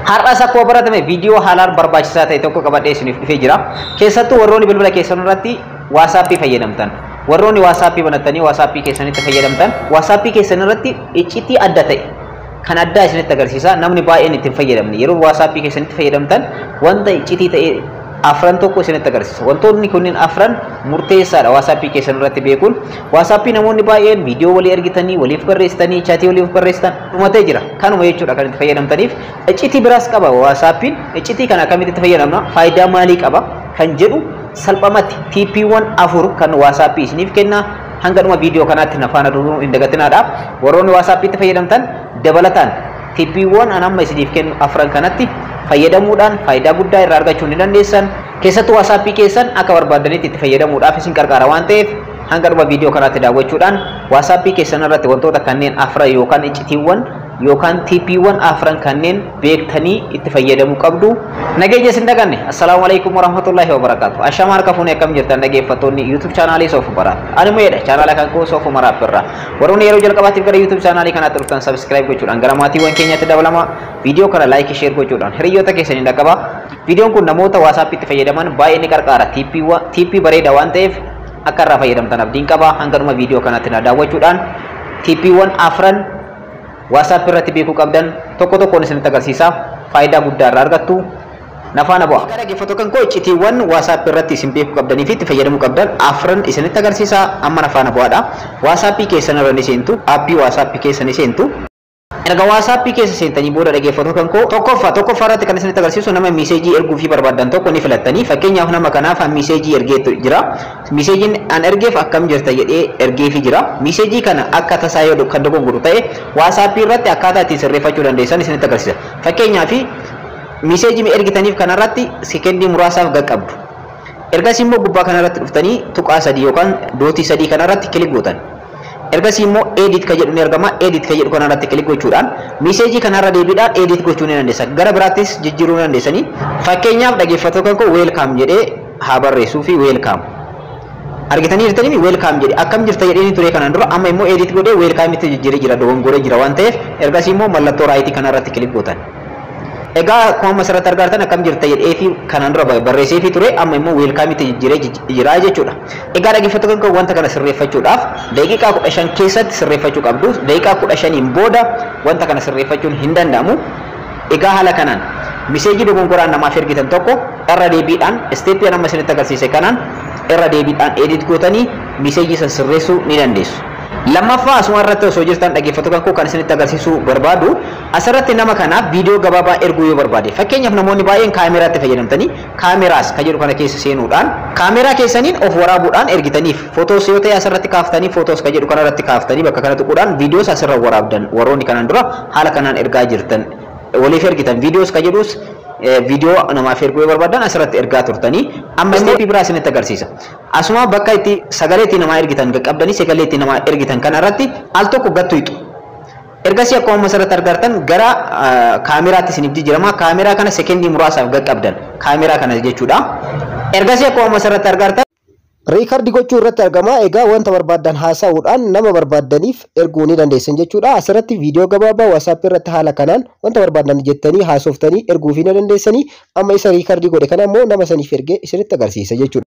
Har'as akkuma baratame viidiyoo haalaan barbaachisaa ta'e tokko qabadhee isiniif dhufee jira. Keessattuu warroonni bilbila keessan irratti WhatsAppii fayyadamtan, warroonni WhatsAppii banattanii WhatsAppii keessanitti fayyadamtan, WhatsAppii keessan irratti iccitii adda ta'e kan addaa isinitti agarsiisa. Namni baay'een ittiin fayyadamne, yeroo WhatsAppii keessanitti fayyadamtan wanta iccitii ta'e afran tokko isinitti agarsiisa. Wantoonni kunneen afran murteessaadha WhatsAppii keessan irratti beekuun. WhatsAppii namoonni baay'een viidiyoo walii ergitanii, waliif barreessitanii, chatii waliif barreessitan dhumatee jira. Kanuma jechuudha kan itti fayyadamtaniif. Iccitii biraas qaba WhatsAppiin. Iccitii kana akkamitti itti fayyadamna? Faayidaa maalii qaba? Kan jedhu salphumatti tiippiiwwan afur kan WhatsAppii isiniif kenna. Hanga dhuma viidiyoo kanaatti na faana turuu hin dagatinaadha. Warroonni WhatsAppiitti fayyadamtan dabalataan tiippiiwwan an amma isiniif kennu afran kanatti fayyadamuudhaan faayidaa guddaa irraa argachuu ni dandeessan. Keessattuu WhatsAppii keessan akka barbaadanitti itti fayyadamuudhaaf isin qarqaara waan ta'eef, hanga dhuma viidiyoo kanaatti daawwachuudhaan WhatsAppii keessan irratti wantoota kanneen afran yookaan iccitiiwwan yookaan tiippiiwwan afran kanneen beektanii itti fayyadamuu qabdu. Nageenya isin daganne. Assalaamu alaikum warahmatullahi wabarakatuh. Ashama harka fuunee, akkam jirtan dhaggeeffattoonni YouTube chaanaalii Soof Umaraa? Ani Mu'eedha, chaanaala kan koo Soof Umaraa irraa. Warroonni yeroo jalqabaatiif gara YouTube chaanaalii kanaatti dhuftan subscribe gochuudhaan gara maatiiwwan keenyatti dabalama. Viidiyoo kana like, share gochuudhaan hiriyoota keessanii dhaqqaba. Viidiyoon kun namoota WhatsAppiitti fayyadaman baay'ee ni qarqaara. Tiippii bareeda waan ta'eef akka irraa fayyadamtan abdiin qaba. Hanga dhuma viidiyoo kanaatti na daawwachuudhaan tiippiiwwan afran WhatsApp irratti beekuu qabdan tokko tokkoon isinitti agarsiisa. Faayidaa guddaa irraa argattu. Na faana bu'a. Egaa dhaggeeffattoota kan koo, iccitiiwwan WhatsApp irratti isin beekuu qabdanii fi itti fayyadamuu qabdan afran isinitti agarsiisa. Amma na faana bu'aadha. WhatsApp keessan irra ni seentu. Aappii WhatsApp keessa ni seentu. Erga WhatsApp keessa seentanii booda, dhaggeeffattoota kan koo, tokkoffaa irratti kan isinitti agarsiisu nama miiseejii erguu fi barbaadan tokko ni filattanii. Fakkeenyaaf, nama kanaaf an miiseejii ergeetu jira. Miiseejiin an ergeef "Akkam jirta?" jedhee ergeefi jira. Miiseejii kana akka tasaa yoo kan dogongoru ta'e, WhatsApp irratti akkaataa ittiin sirreeffachuu dandeessan isinitti agarsiisa. Fakkeenyaaf, miiseejii ergitaniif kanarratti sekendii muraasaaf qaqqabdu. Ergasii immoo gubbaa kanarratti dhuftanii tuqaa sadii yookaan dootii sadii kanarratti click gootan. Ergasii immoo "edit" ka jedhu ni argama. "Edit" ka jedhu kanarratti click gochuudhaan miiseejii kanarra deebiidhaan edit gochuu ni dandeessa. Gara biraattis jijjiiruu ni dandeessanii. Fakkeenyaaf, dhaggeeffattoota kan koo, "Welcome" jedhee haa barreessuu fi "Welcome". Argitanii jirtanii, "Welcome" jedhe. "Akkam jirta?" jedhee ture kanaan dura. Amma immoo edit godhee "Welcome" itti jijjiiree jira, dogongoree jira waan ta'eef. Ergasii immoo mallattoo raayitii kanarratti click gootan. Egaa akkuma asirratti argartan, "Akkam jirta?" jedhee fi kanaan dura barreessee fi ture, amma immoo "Welcome" itti jijjiiree jira jechuudha. Egaa dhaggeeffattoota kan, wanta kana sirreeffachuudhaaf daqiiqaa 15 keessatti sirreeffachuu qabdu. Daqiiqaa 15n booda wanta kana sirreeffachuun hin danda'amu. Egaa haala kanaan miseejii dogongoraan namaaf ergitan tokko irra deebiidhaan isteeppii amma isinitti agarsiise kanaan irra deebiidhaan edit gootanii miseejii san sirreessuu ni dandeessu. Lammaffaa, asuma irratti osoo jirtan, dhaggeeffattoota kan koo, kan isinitti agarsiisuu barbaadu asirratti nama kanaaf viidiyoo gabaabaa erguu yoo barbaade, fakkeenyaaf, namoonni baay'een kaameraatti fayyadamtanii "Cameras" kan jedhu kana keessa seenuudhaan kaameraa keessaniin of waraabuudhaan ergitaniif, footoos yoo ta'e asirratti kaaftanii, "Photos" kan jedhu kanarratti kaaftanii bakka kana tuquudhaan viidiyoos asirra waraabdan. Warroonni kanaan dura haala kanaan ergaa jirtan, waliif ergitan, "Videos" kan jedhus viidiyoo namaaf erguu yoo barbaadan asirratti ergaa turtanii. Amma isteeppii biraa isinitti agarsiisa. Asuma bakka itti sagalee itti namaa ergitan qaqqabdanii, sagalee itti namaa ergitan kanarratti al tokko gattu hiixu. Ergasii akkuma asirratti argartan gara kaameraatti isiniif jijjiirama. Kaameraa kana sekendii muraasaaf qaqqabdan. Kaameraa kana jechuudha. Ergasii akkuma asirratti argartan record gochuu irratti argama. Egaa wanta barbaaddan haasa'uudhaan nama barbaaddaniif erguu ni dandeessan jechuudha. Asirratti viidiyoo gabaabaa WhatsApp irratti haala kanaan wanta barbaaddan jettanii haasoftanii erguufii ni dandeessanii. Amma isa record godhe kana immoo nama saniif ergee isinitti agarsiisa jechuudha.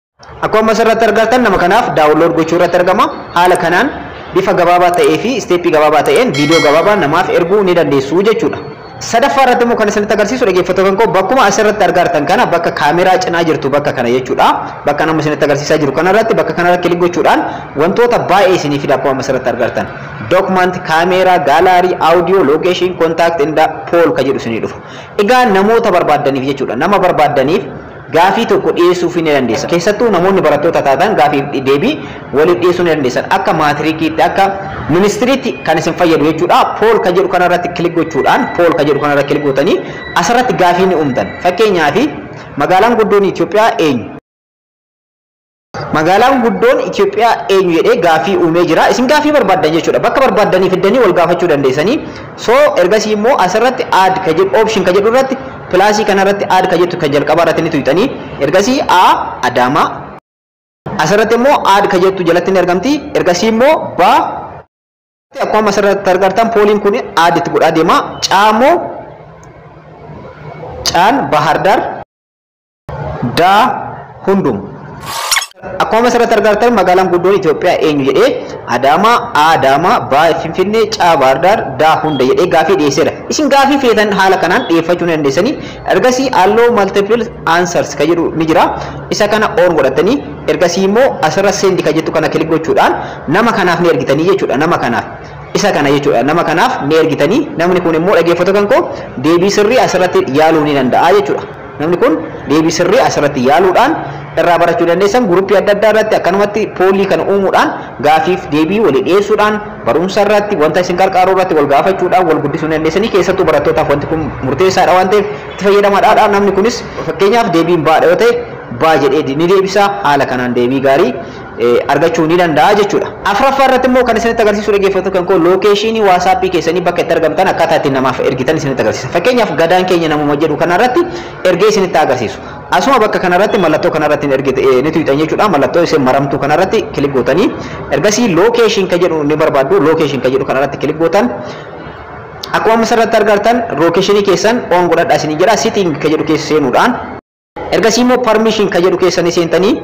Akkuma asirratti argartan nama kanaaf download gochuu irratti argama. Haala kanaan bifa gabaabaa ta'ee fi isteeppii gabaabaa ta'een viidiyoo gabaabaa namaaf erguu ni dandeessu jechuudha. Sadaffaa irratti immoo kan isinitti agarsiisu, dhaggeeffattoota koo, bakkuma asirratti argartan kana, bakka kaameraa cinaa jirtu, bakka kana jechuudha. Bakka nama isinitti agarsiisaa jiru kanarratti, bakka kanarra click gochuudhaan wantoota baay'ee isinii fida akkuma asirratti argartan. Document, kaameraa, gallery, audio, location, contact and poll ka jedhu isinii dhufa. Egaa namoota barbaaddaniif jechuudha. Nama barbaaddaniif gaafii tokko dhiyeessuuf ni dandeessa. Keessattuu namoonni barattoota taatan gaafii deebii waliif dhiyeessuu ni dandeessan. Akka maatiriikiitti, akka ministiriitti kan isin fayyadu jechuudha. "Poll" ka jedhu kanarratti click gochuudhaan, "Poll" ka jedhu kanarratti click gootanii asirratti gaafii ni uumtan. Fakkeenyaaf, "Magaalaan guddoon Itoophiyaa eenyu? Magaalaan guddoon Itoophiyaa eenyu?" jedhee gaafii uumee jira. Isin gaafii barbaaddan jechuudha. Bakka barbaaddanii fiddanii wal gaafachuu dandeessanii. So ergasii immoo asirratti "Add" ka jedhu, "Option" ka jedhu irratti, pilaasii kanarratti "Add" ka jettu kan jalqabaa irratti ni tuqxanii. Ergasii A, Adaamaa. Asirratti immoo "Add" ka jettu jalatti ni argamti. Ergasii immoo B. Akkuma asirratti argartan pooliin kun add itti godhaa deema. Caamoo Caan Bahar Dar, Daa Hundum. Akkuma asirratti argartan, magaalaan guddoon Itoophiyaa eenyu jedhee Adaamaa, Adaamaa, Baa Finfinnee, Caa Baahir, Daa Hunda jedhee gaafii dhiyeesseera. Isin gaafii feetan haala kanaan dhiyeeffachuu ni dandeessanii. Ergasii "Allow multiple answers" kan jedhu ni jira. Isa kana on godhatanii, ergasii immoo asirra "Send" kan jettu kana click gochuudhaan nama kanaaf ni ergitanii jechuudha, nama kanaaf. Isa kana jechuudha, nama kanaaf ni ergitanii. Namni kun immoo, dhaggeeffattoota kan koo, deebii sirrii asirratti yaaluu ni danda'a jechuudha. Namni kun deebii sirrii asirratti yaaluudhaan irraa barachuu dandeessan. Guruppii adda addaa irratti akkanumatti poll kana uumuudhaan, gaafiif deebii walii dhiyeessuudhaan, barumsa irratti, wanta isin qarqaaru irratti wal gaafachuudhaan wal guddisuu dandeessanii. Keessattuu barattootaaf wanti kun murteessaadha waan ta'eef itti fayyadamaadha. Namni kunis fakkeenyaaf deebiin baadha yoo ta'e, baa jedhee ni deebisa. Haala kanaan deebii gaarii argachuu ni danda'a jechuudha. Afuraffaa irratti immoo kan isinitti agarsiisu, dhaggeeffattoota kan koo, location WhatsAppii keessanii bakka itti argamtan akkaataa ittiin namaaf ergitan isinitti agarsiisa. Fakkeenyaaf gadaan keenya namuma jedhu kanarratti ergee isinitti agarsiisu. Asuma bakka kanarratti, mallattoo kanarratti ni tuqxan jechuudha. Mallattoo isin maramtuu kanarratti click gootanii, ergasii "Location" kan jedhu ni barbaaddu. "Location" kan jedhu kanarratti click gootan. Akkuma asirratti argartan, location keessan on godhadhaa isinii jedha. "Setting" kan jedhu keessa seenuudhaan, ergasii immoo "Permission" kan jedhu keessa ni seentanii,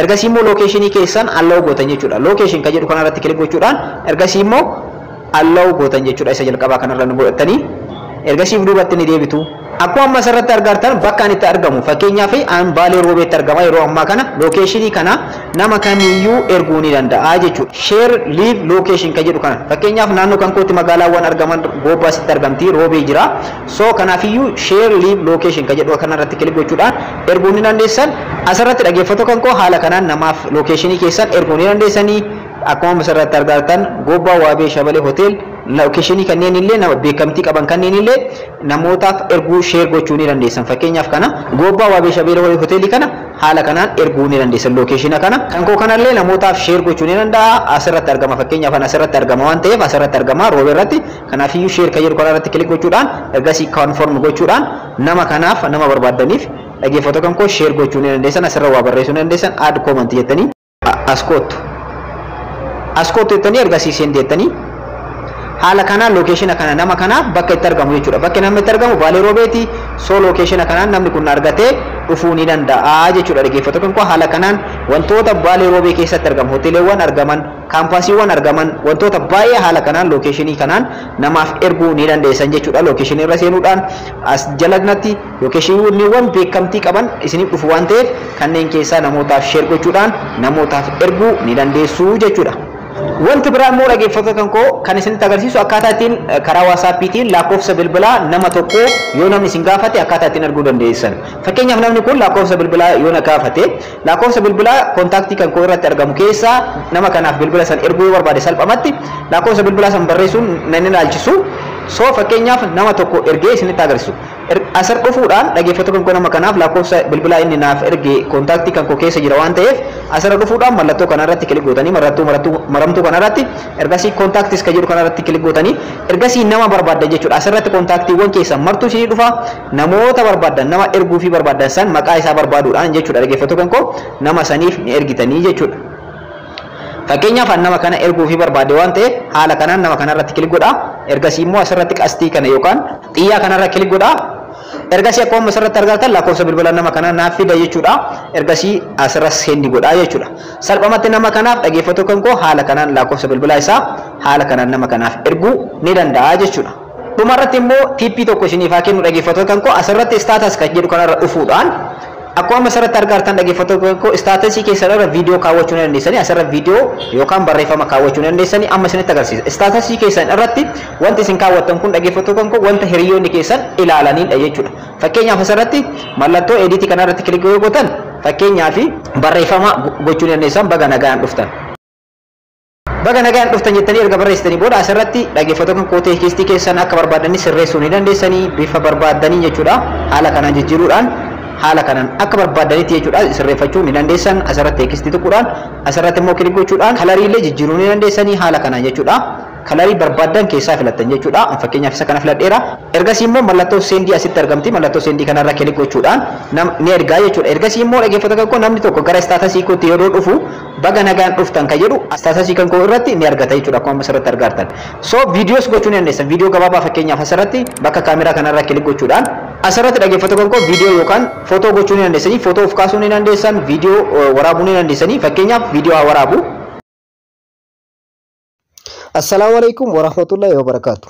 ergasii immoo location keessan allow gootan jechuudha. "Location" kan jedhu kanarratti click gochuudhaan, ergasii immoo allow gootan jechuudha. Isa jalqabaa kanarra ni godhatanii, ergasii duubatti ni deebitu. Akkuma amma asirratti argartan, bakka ani itti argamu, fakkeenyaaf an Baalee Roobeetti argama yeroo ammaa kana, location kana nama kamiiyyuu erguu ni danda'a jechuudha. "Share live location" kan jedhu kana, fakkeenyaaf naannoo kan kootti magaalaawwan argaman Goobbaasitti argamti, Roobee jira. So kanaafiyyuu "Share live location" kan jedhu kanarratti click gochuudhaan erguu ni dandeessan. Asirratti, dhaggeeffattoota kan koo, haala kanaan namaaf location keessan erguu ni dandeessanii. Akkuma asirratti argartan, Gobbaa Waabee Shabalee Hotel, location kanneen illee, nama beekamtii qaban kanneen illee namootaaf erguu, share gochuu ni dandeessan. Fakkeenyaaf kana Gobbaa Waabee Shabalee Hoteelii kana haala kanaan erguu ni dandeessan. Location kana kan koo kanallee namootaaf share gochuu ni danda'a. Asirratti argama, fakkeenyaaf kan asirratti argama waan ta'eef, asirratti argama Roobee irratti. Kanaafiyyuu "Share" kan jedhu kanarratti click gochuudhaan, ergasii confirm gochuudhaan, nama kanaaf, nama barbaaddaniif, dhaggeeffattoota kan koo, share gochuu ni dandeessan. Asirra waa barreessuu ni dandeessan. "Add comment" jettanii as kottu, as kottu jettanii, ergasii "Send" jettanii, haala kanaan location kana nama kanaaf bakka itti argamu jechuudha. Bakki namni itti argamu Baalee Roobeeti. So location kanaan namni kun argatee dhufuu ni danda'a jechuudha. Dhaggeeffattoota kan koo, haala kanaan wantoota Baalee Roobee keessatti argamu, hoteeleewwan argaman, kaampaasiiwwan argaman, wantoota baay'ee haala kanaan location kanaan namaaf erguu ni dandeessan jechuudha. Location irra seenuudhaan as jalanatti locationiiwwan beekamtii qaban isiniif dhufu waan ta'eef, kanneen keessaa namootaaf share gochuudhaan namootaaf erguu ni dandeessu jechuudha. Wanti biraa immoo, dhaggeeffattoota kan koo, kan isinitti agarsiisu akkaataa ittiin karaa WhatsAppiitiin lakkoofsa bilbilaa nama tokkoo yoo namni isin gaafate akkaataa ittiin arguu dandeessan. Fakkeenyaaf namni kun lakkoofsa bilbilaa yoo na gaafate, lakkoofsa bilbilaa contact kan koo irratti argamu keessaa nama kanaaf bilbila san erguu yoo barbaade, salphamatti lakkoofsa bilbilaa san barreessuun nan ilaalchisu. So fakkeenyaaf nama tokko ergee isinitti agarsiisu. Asir dhufuudhaan, dhaggeeffattoota kan koo, nama kanaaf lakkoofsa bilbilaa inni naaf erge contact kan koo keessa jira waan ta'eef, asirra dhufuudhaan mallattoo kanarratti click gootanii, mallattoo maramtuu kanarratti, ergasii "Contacts" kan jedhu kanarratti click gootanii, ergasii nama barbaaddan jechuudha. Asirratti contactiiwwan keessan martuu isinii dhufa. Namoota barbaaddan, nama erguu fi barbaaddan san maqaa isaa barbaaduudhaan jechuudha, dhaggeeffattoota kan koo, nama saniif ni ergitanii jechuudha. Fakkeenyaaf an nama kana erguu fi barbaade waan ta'eef, haala kanaan nama kanarratti click godha. Ergasii immoo asirratti qastii kana yookaan xiyyaa kanarra click godha. Ergasii akkuma asirratti argattan lakkoofsa bilbila nama kanaa naaf fida jechuudha. Ergasii asirra "Send" godha jechuudha. Salphumatti nama kanaaf, dhaggeeffattoota kan koo, haala kanaan lakkoofsa bilbilaa isaa haala kanaan nama kanaaf erguu ni danda'a jechuudha. Dhumarratti immoo tip tokko isiniif haa kennu, dhaggeeffattoota kan koo. Asirratti "Status" kan jedhu kanarra dhufuudhaan, akkuma asirratti argartan, dhaggeeffattoota kan koo, status keessan irra viidiyoo kaawwachuu ni dandeessanii. Asirra viidiyoo yookaan barreeffama kaawwachuu ni dandeessanii. Amma isinitti agarsiisa. Status keessan irratti wanti isin kaawwattan kun, dhaggeeffattoota kan koo, wanta hiriyoonni keessan ilaalanidha jechuudha. Fakkeenyaaf asirratti mallattoo edit kanarratti click yoo gootan, fakkeenyaaf barreeffama gochuu ni dandeessan: "Baga nagaan dhuftan. Baga nagaan dhuftan" jettanii erga barreessitanii booda, asirratti, dhaggeeffattoota kan koo, text keessan akka barbaadanii sirreessuu ni dandeessanii, bifa barbaadanii jechuudha. Haala kanaan jijjiiruudhaan, haala kanaan akka barbaadanitti jechuudha sirreeffachuu ni dandeessan. Asirratti text tuquudhaan, asirratti immoo click gochuudhaan color illee jijjiiruu ni dandeessanii, haala kanaan jechuudha. Colorii barbaaddan keessaa filattan jechuudha. Fakkeenyaaf, isa kana filadheera. Ergasii immoo mallattoo sendii asitti argamti. Mallattoo sendii kanarra click gochuudhaan ni ergaa jechuudha. Ergasii immoo, dhaggeeffattoota koo, namni tokko gara statusii kootti yeroo dhufu "baga nagaan dhuftan" kan jedhu statusii kan koo irratti ni argata jechuudha, akkuma asirratti argartan. So viidiyoos gochuu ni dandeessan. Viidiyoo gabaabaa, fakkeenyaaf, asirratti bakka kaameraa kanarra click gochuudhaan asirratti, dhaggeeffattoota koo, viidiyoo yookaan footoo gochuu ni dandeessanii, footoo of kaasuu ni dandeessan, viidiyoo waraabuu ni dandeessanii. Fakkeenyaaf, viidiyoo haa waraabu. Assalaamu alaikum warahmatullahi wabarakaatu.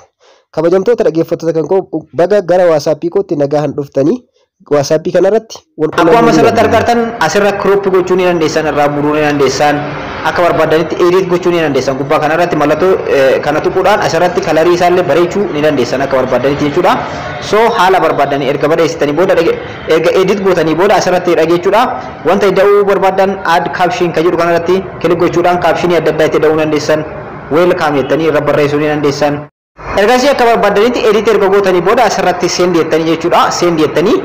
Kabajamtoota dhaggeeffattoota kan koo, baga gara WhatsAppii kootti nagaan dhuftanii. WhatsAppii kanarratti wal Akkuma asirratti argartan, asirra crop gochuu ni dandeessan, irraa muruu ni dandeessan, akka barbaadanitti edit gochuu ni dandeessan. Gubbaa kanarratti mallattoo kana tuquudhaan asirratti colorii isaallee bareechuu ni dandeessan akka barbaadanitti jechuudha. So haala barbaadanii erga bareessitanii booda, erga edit gootanii booda, asirratti dhageechuudha. Wanta ida'uu barbaadan add caption kan jedhu kanarratti click gochuudhaan captionii adda addaa itti ida'uu dandeessan. "Welcome" jettanii irra barreessuu ni dandeessan. Ergasii akka barbaadanitti edit erga gootanii booda asirratti send jettanii jechuudha. Send jettanii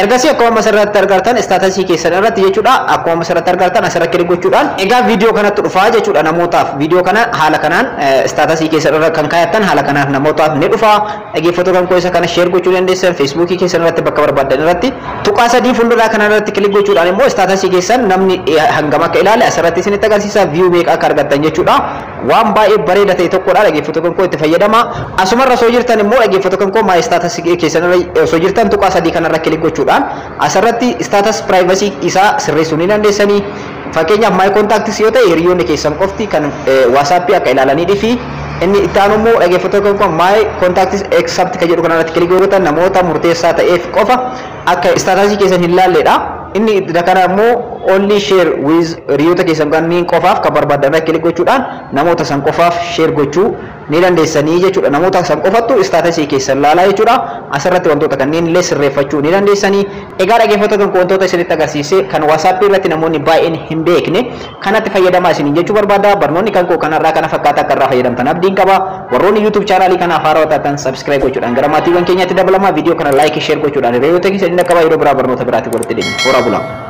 ergasii akkuma asirratti argartan statusii keessan irratti jechuudha. Akkuma asirratti argartan, asirra click gochuudhaan egaa viidiyoo kanatti dhufaa jechuudha namootaaf. Viidiyoo kana haala kanaan statusii keessan irra kan kaayattan haala kanaan namootaaf ni dhufa. Dhaggeeffattoota kan koo, isa kana share gochuu dandeessan Facebookii keessan irratti, bakka barbaadan irratti. Tuqaa sadii fuulduraa kana irratti click gochuudhaan immoo statusii keessan namni hangam akka ilaale asirratti isinitti agarsiisa, view meeqa akka argattan jechuudha. Waan baay'ee bareeda ta'e tokkodha, dhaggeeffattoota kan koo, itti fayyadama. Asumarra osoo jirtan immoo, dhaggeeffattoota kan koo, my statusii keessan irra osoo jirtan tuqaa sadii kanarra click gochuudhaan asirratti status privacy isaa sirreessuu ni dandeessanii. Fakkeenyaaf, my contacts yoo ta'e hiriyoonni keessan qofti kan WhatsAppii akka ilaalanii fi inni itti aanu immoo, dhaggeeffattoota kan, my contacts except kan jedhu kanarratti click gootan namoota murteessaa ta'eef qofa akka statusii keessan hin laalledha. Inni kana immoo only share with hiriyoota keessan kanneen qofaaf kan barbaadan irra click gochuudhaan namoota san qofaaf share gochuu ni dandeessanii jechuudha. Namoota san qofattu statusii keessan laalaa jechuudha. Asirratti wantoota kanneen illee sirreeffachuu ni dandeessanii. Egaa, dhaggeeffattoota kan, wantoota isinitti agarsiise kan WhatsAppii irratti namoonni baay'een hin beekne kanatti fayyadamaa isiniin jechuu barbaada. Barnoonni kan koo kanarraa kana fakkaata. Akka irraa fayyadamtan abdiin qaba. Warroonni YouTube channelii kanaaf haarawaa taatan subscribe gochuudhaan gara maatiiwwan keenyaatti dabalamaa. Viidiyoo kana like, share gochuudhaan hiriyoota keessanii akka yeroo biraa barnoota biraatti walitti deemna. Horaa bulaa.